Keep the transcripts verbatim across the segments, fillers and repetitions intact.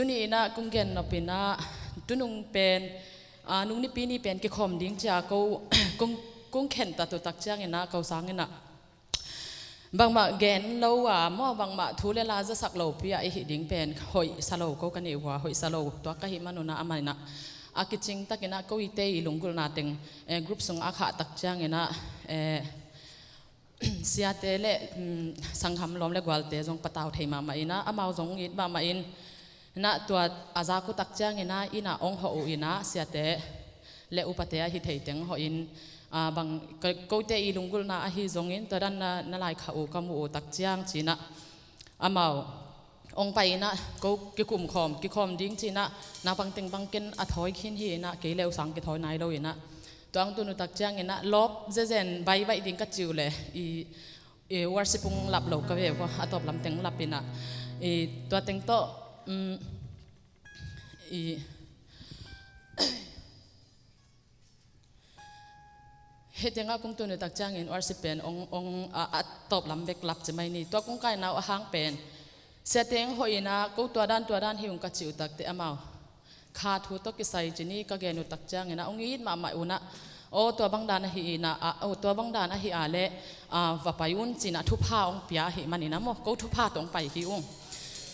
Tuni inah kong gen nop inah tunung pen, ah, nung nipi ni pen kikhawm ding cia ko kong, kong khentat uh tak cianginah ko sanginah bangmah gen lo a maw, bangmah thu le la zasak lopi a i hih ding pen hoih sa lo ko ka nih uh a, hoih sa lo tuak ka hih manunah aman inah a kicing takinah ko ite i lunggulhna teng, eh, group sung a khah tak cianginah, eh, siate le, mm, sangham lawm le gualte zong patau thei mahmah inah amau zong it mahmah in inah tua a zak uh tak cianginah inah ong hawh uh inah siate le upate ahi thei teng hawh in, ah, bang ka, kote i lunggulhna ahi zongin tua dan na, na laikhak uh ka muh uh tak ciang cinah amau ong pai inah ko kikum khawm, kikhawm ding cinah naupang teng bang ken a thawi khin hi inah kei le uh sang kithawi nai lo inah tua ong tun uh tak cianginah lawp zezen baibaih ding ka ci uh le i, i worship ong lap lo ka ve uh a, tawp lam teng lap inah i tua teng tawh, mm, i Hih tengah kong tun uh tak ciangin worship pen ong, ong, a, a tawp lam bek lap ci mai ni. Tua kong kaina uh a hang pen siate ong hawh inah ko tua dan tua dan hi ung ka ci uh tak teh amau kha thu tawh kisai ci ni ka gen uh tak ciangin ah ong it mahmah unah, aw tua bang dan ahi inah, a, aw tua bang dan ahi a le, a, va pai un cinah thupha ong pia ahi maninah maw, ko thupha tawh ong pai hi ung.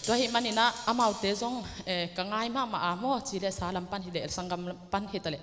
Tua ahi maninah amaute zong, eh, ka ngai mahmah a maw, ci le sa lam pan hi le sanggam lam pan hi ta le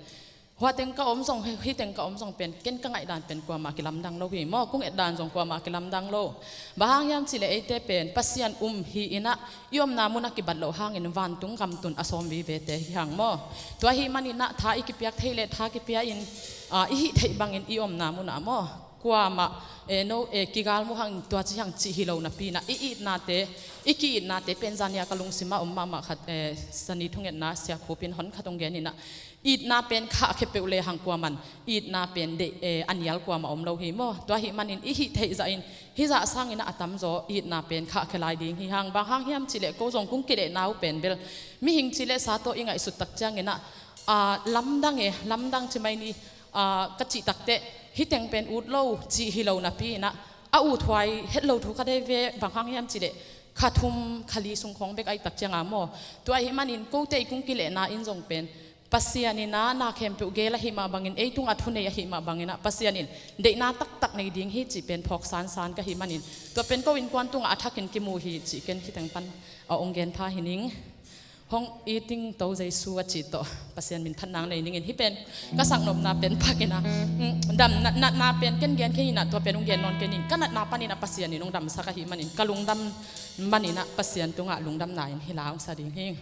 hua teng ka om zong, hih teng ka om zong pen ken ka ngaih dan pen kuamah kilamdang lo hi maw, kong et dan zong kuamah kilamdang lo. Bang hang hiam cih leh eite pen Pasian um hi inah i omna munah kibat loh hangin vantung gamtun a sawm vivete hi hang maw. Tua ahi maninah tha i kipiak thei leh tha kipia in, a, i hih theih bangin i omna munah maw kuamah, eh, no, eh, kigal mu hang tua ci hang cih hi lo napi inah i itnate, i ki-itnate pen zania ka lungsimah om mahmah khat, eh, sani thungetna siakhupin hon khat ong gen inah itna pen khahkhia peuh lehang kuaman itna pen deih, eh, a nial kuamah om lo hi maw. Tua ahi manin i hih theih zahin hih zah sanginah a tamzaw itna pen khahkhia lai ding hi hang. Bang hang hiam cih leh ko zong kong kilehna uh pen bel mihing cih leh sa tawh i ngaihsut tak cianginah, a, lamdang e, lamdang ci mai ni, a, ka cih tak teh hih teng pen ut lo cih hi lo napi inah a uthuai het lo thu ka dei ve. Bang hang hiam cih leh kha thum kha li sung khawng bek ahi tak cianga maw. Tua ahi manin kote i kong kilehna in zong pen Pasian inah na khempeuh gel ahi mah bangin, ei tungah thunei ahi mah banginah Pasian in deihna taktak nei ding hi cih pen phawk sansan ka hih manin tua pen ko innkuan tungah a thakin kimu hi cih ken hih teng pan a ong gen pha hi ning. Hong it ing to Jesu a cih tawh Pasian min phatna nei ningin hih pen ka saknopna pen phakinah, mm, dam nat, natna pen ken gen kei inah tua pen ong gen nawn kei ning. Ka natna paninah Pasian in ong damsak ahi manin ka lungdam maninah Pasian tungah lungdamna in hi la ong sa ding hi.